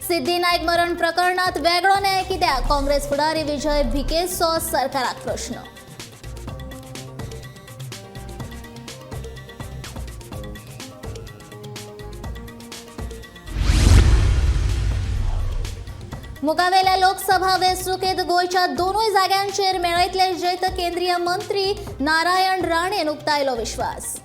सिद्धी नायक मरण प्रकरणात वेगळो न्याय कित्याक? काँग्रेस फुडारी विजय भिकेचो सरकाराक प्रश्न. मुखावेल्या लोकसभा वेंचणुकेत गोंयच्या दोनूय जाग्यांचेर मेळयतले जैत, केंद्रीय मंत्री नारायण राणेन उक्तायलो विश्वास.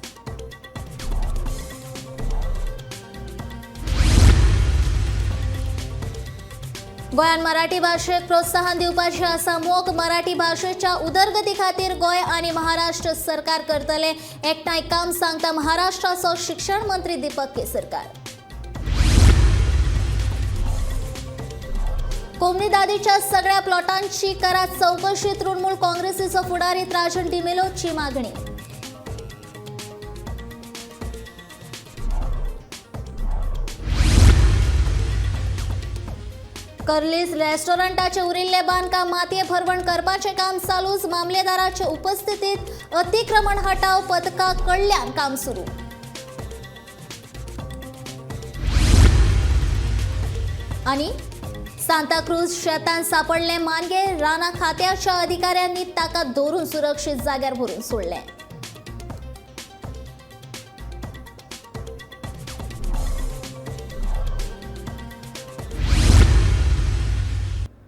गोंयांत मराठी भाशेक प्रोत्साहन दिवपाची आसा मोख. मराठी भाशेच्या उदरगती खातीर गोंय आनी महाराष्ट्र सरकार करतले एकठांय काम, सांगता महाराष्ट्राचो शिक्षण मंत्री दीपक केसरकार. कोमनीदादीच्या सगळ्या प्लॉटांची करा चौकशी, तृणमूल काँग्रेसीचो फुडारी राजन डिमेलोची मागणी. कर्लीस रेस्टॉरंटाचे उरिल्ले बांदकाम मातये भरवण करपाचे काम चालूच. मामलेदाराचे उपस्थितीत अतिक्रमण हटाव पथका कडल्यान काम सुरू. आणि सांताक्रूज शेतान सापडले मानगे. राना खात्याच्या अधिकाऱ्यांनी ताका धरून सुरक्षित जाग्यार व्हरून सोडले.